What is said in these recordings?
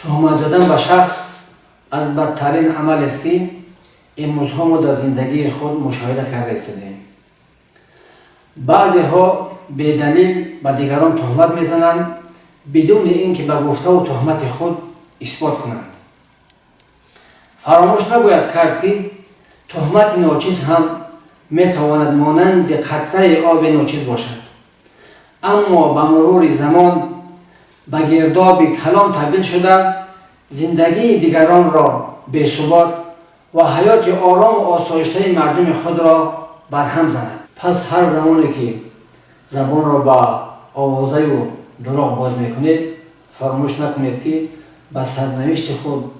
Туҳмат задан ба шахс аз бадтарин амалест, ки имрӯзҳо мо дар зиндагии худ мушоҳида карда истодаем. Баъзеҳо бедалил ба дигарон туҳмат мезананд, бидуни ин ки ба гуфтаву туҳмати худ исбот кунанд. Фаромӯш набояд кард, ки туҳмати ночиз ҳам метавонад монанди қатраи оби ночиз бошад, аммо ба мурури замон ба гирдоби калон табдил шуда, зиндагии дигаронро бесубот ва ҳаёти орому осоиштаи мардуми худро барҳам занад. Пас ҳар замоне ки забонро ба овозаю дурӯғ боз мекунед, фаромӯш накунед, ки ба сарнавишти худ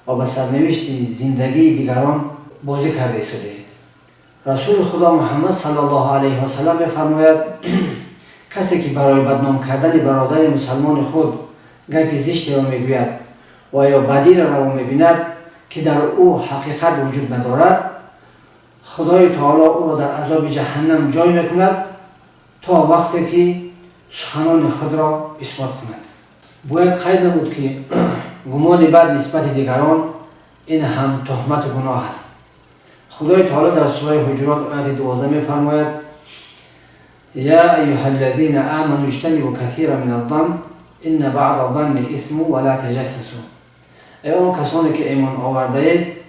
ва ба сарнавишти зиндагии дигарон бозӣ карда истодаед. Расули Худо Муҳаммад саллаллоҳу алайҳи васалам мефармояд: «Касе ки барои бадном кардани бародари мусалмони худ гапи зиштеро мегӯяд ва ё бадиро раво мебинад, ки дар ӯ ҳақиқат вуҷуд надорад, Худои Таоло ӯро дар азоби ҷаҳаннам ҷой мекунад, то вақте ки суханони худро исбот кунад». Бояд қайд намуд, ки гумони бад нисбати дигарон ин ҳам туҳмату гуноҳ аст. Худои Таоло дар сураи Ҳуҷурот, ояти 12 мефармояд: «يا أيها الذين آمنوا اجتنبوا كثيرا من الظن إن بعض الظن إثم ولا تجسسوا». Эй он касоне ки имон овардаед,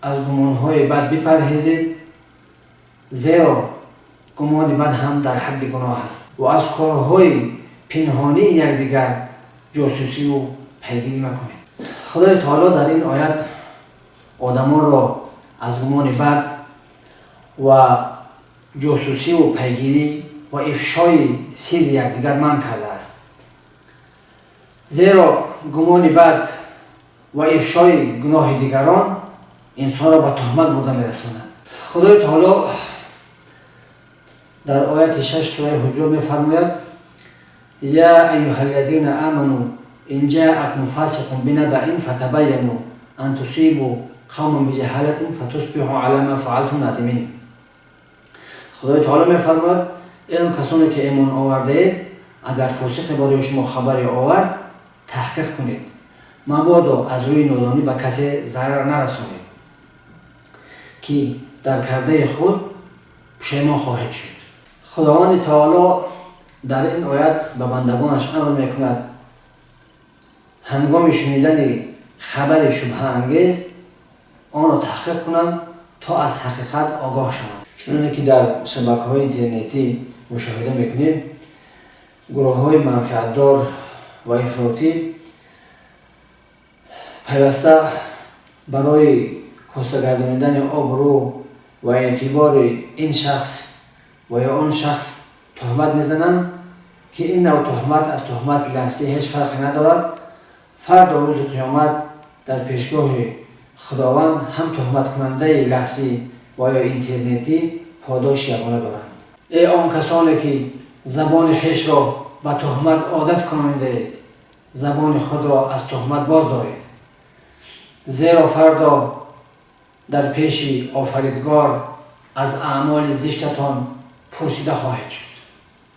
аз гумонҳои бад бипарҳезед, зеро гумони бад ҳам дар ҳадди гуноҳ аст, ва аз корҳои пинҳонии якдигар ҷосусиву пайгирӣ макунед. Худои Таоло дар ин оят одамонро аз гумони бад ва ҷосусиву пайгирӣ ва ифшои сирри якдигар манъ кардааст, зеро гумони бад ва ифшои гуноҳи дигарон инсонро ба туҳмат бурда мерасонад. Худои Таоло дар ояти 6 сураи Ҳуҷурот мефармояд: «يا أيها الذين آمنوا إن جاءكم فاسق بنبإ فتبينوا أن تصيبوا قوما بجهالة فتصبحوا على ما فعلتم نادمين». Худои Таоло мефармояд: «Эй он касоне ки имон овардаед, агар фосиқе барои шумо хабаре овард, таҳқиқ кунед, мабодо аз рӯи нодонӣ ба касе зарар нарасонед, ки дар кардаи худ пушаймон хоҳед шуд». Худованди Таоло дар ин оят ба бандагонаш амр мекунад, ҳангоми шунидани хабари шубҳаангез онро таҳқиқ кунанд, то аз ҳақиқат огоҳ шаванд. Чуноне ки дар шабакаҳои интернетӣ мушоҳида мекунем, гурӯҳҳои манфиатдор ва ифротӣ пайваста барои костагардонидани обрӯ ва эътибори ин шахс ва ё он шахс туҳмат мезананд, ки ин нав туҳмат аз туҳмати лафзӣ ҳеҷ фарқе надорад. Фардо, рӯзи қиёмат, дар пешгоҳи Худованд ҳам туҳматкунандаи лафзӣ ва ё интернетӣ подоши ягона доранд. Эй он касоне ки забони хешро ба туҳмат одат кунонидаед, забони худро аз туҳмат боз доред, зеро фардо дар пеши Офаридгор аз аъмоли зиштатон пурсида хоҳед шуд.